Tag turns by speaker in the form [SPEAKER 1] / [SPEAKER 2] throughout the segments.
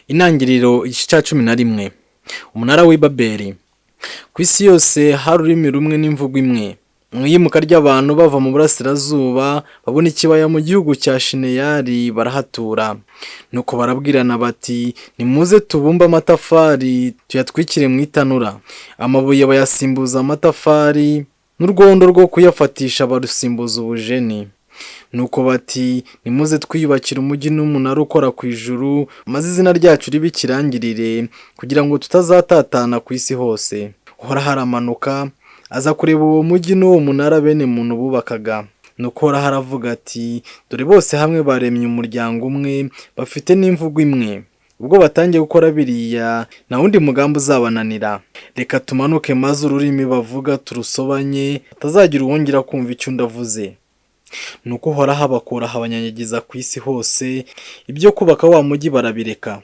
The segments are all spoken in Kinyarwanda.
[SPEAKER 1] Intangiriro igice cya 11. Umunara w'i Babeli. Ku isi yose hari ururimi rumwe n'imvugo imwe. Mu iyimuka ry'abantu bava mu burasirazuba, babona ikibaya mu gihugu cya Shineyari barahatura. Nuko barabwirana bati: "Nimuze tubumbe amatafari tuyatwikire mu itanura." Amabuye bayasimbuza amatafari, n'urwondo rwo kuyafatisha barusimbuza ubujeni. Nuko bati: "Nimuze twiyubakire umujyi n'umunara ukora ku ijuru, maze izina ryacu ribe ikirangirire, kugira ngo tutazatatana ku isi hose." Uhoraho aramanuka, aza kureba uwo mujyi n'uwo munara bene muntu bubakaga. Nuko Uhoraho aravuga ati: "Dore bose hamwe baremye umuryango umwe, bafite n'imvugo imwe. Ubwo batangiye gukora biriya, nta wundi mugambi uzabananira. Reka tumanuke maze ururimi bavuga turusobanye, hatazagira uwongera kumva icyo undi avuze." Nuko Uhoraho abakuraho abanyanyagiza ku isi hose, ibyo kubaka wa mujyi barabireka.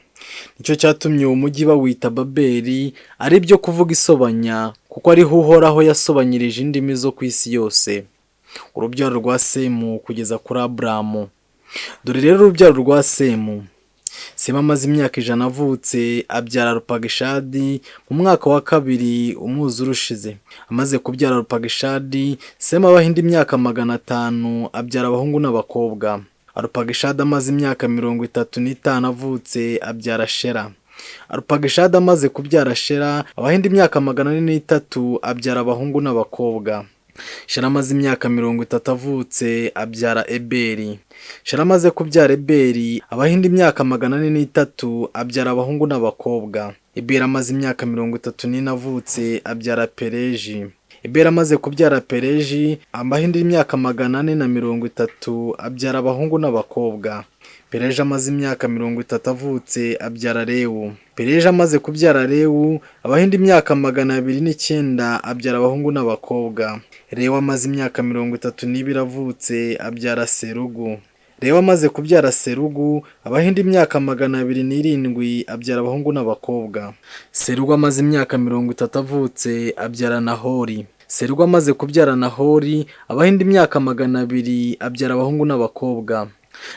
[SPEAKER 1] Nicyo cyatumye uwo mujyi bawita Babeli, ari byo kuvuga isobanya, kuko ariho Uhoraho yasobanyirije indimi zo ku isi yose. Urubyaro rwa Semu kugeza kuri Aburamu. Dore rero urubyaro rwa Semu. Semu amaze imyaka 100 avutse, abyara Arupagishadi mu mwaka wa kabiri umwuzure ushize. Amaze kubyara Arupagishadi, Semu abaho indi myaka 500, abyara abahungu n'abakobwa. Arupagishadi amaze imyaka 35 avutse, abyara Shera. Arupagishadi amaze kubyara Shera, abaho indi myaka 403, abyara abahungu n'abakobwa. Shera amaze imyaka 30 avutse, abyara Eberi. Shera amaze kubyara Eberi, abaho indi myaka 403, abyara abahungu n'abakobwa. Eberi amaze imyaka 34 avutse, abyara Pereji. Eberi amaze kubyara Pereji, abaho indi myaka 430, abyara abahungu n'abakobwa. Pereji amaze imyaka 30 avutse, abyara Rewu. Pereji amaze kubyara Rewu, abaho indi myaka 209, abyara abahungu n'abakobwa. Rewu amaze imyaka 32 avutse, abyara Serugu. Rewu amaze kubyara Serugu, abaho indi myaka 207, abyara abahungu n'abakobwa. Serugu amaze imyaka 30 avutse, abyara Nahori. Serugu amaze kubyara Nahori, abaho indi myaka 200, abyara abahungu n'abakobwa.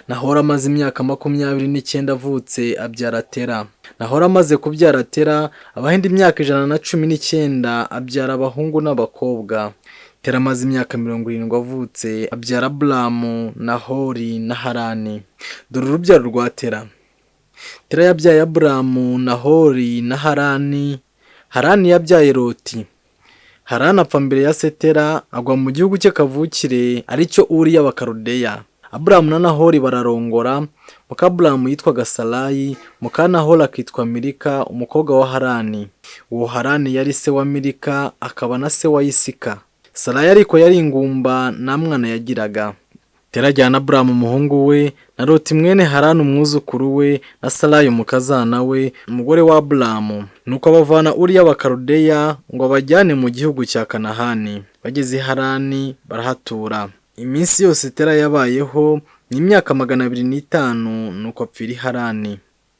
[SPEAKER 1] Nahori amaze imyaka 29 avutse, abyara Tera. Nahori amaze kubyara Tera, abaho indi myaka 119, abyara abahungu n'abakobwa. Tera amaze imyaka 70 avutse, abyara Aburamu, Nahori na Harani. Dore urubyaro rwa Tera. Tera yabyaye Aburamu, Nahori na Harani. Harani yabyaye Loti. Harani apfa mbere ya se Tera, agwa mu gihugu cye kavukire, aricyo Uri y'Abakarudeya. Aburamu na Nahori bararongora. Muka Aburamu yitwaga Sarayi, muka Nahori akitwa Milika, umukobwa wa Harani. Uwo Harani yari se wa Milika, akaba na se wa Yisika. Sarayi ariko yari ingumba, nta mwana yagiraga. Tera ajyana Aburamu umuhungu we, na Loti mwene Harani umwuzukuru we, na Sarayi umukazana we, umugore wa Aburamu. Nuko abavana Uri y'Abakarudeya ngo abajyane mu gihugu cya Kanahani. Bageze i Harani barahatura. Iminsi yose Tera yabayeho ni imyaka 205, nuko apfira i Harani.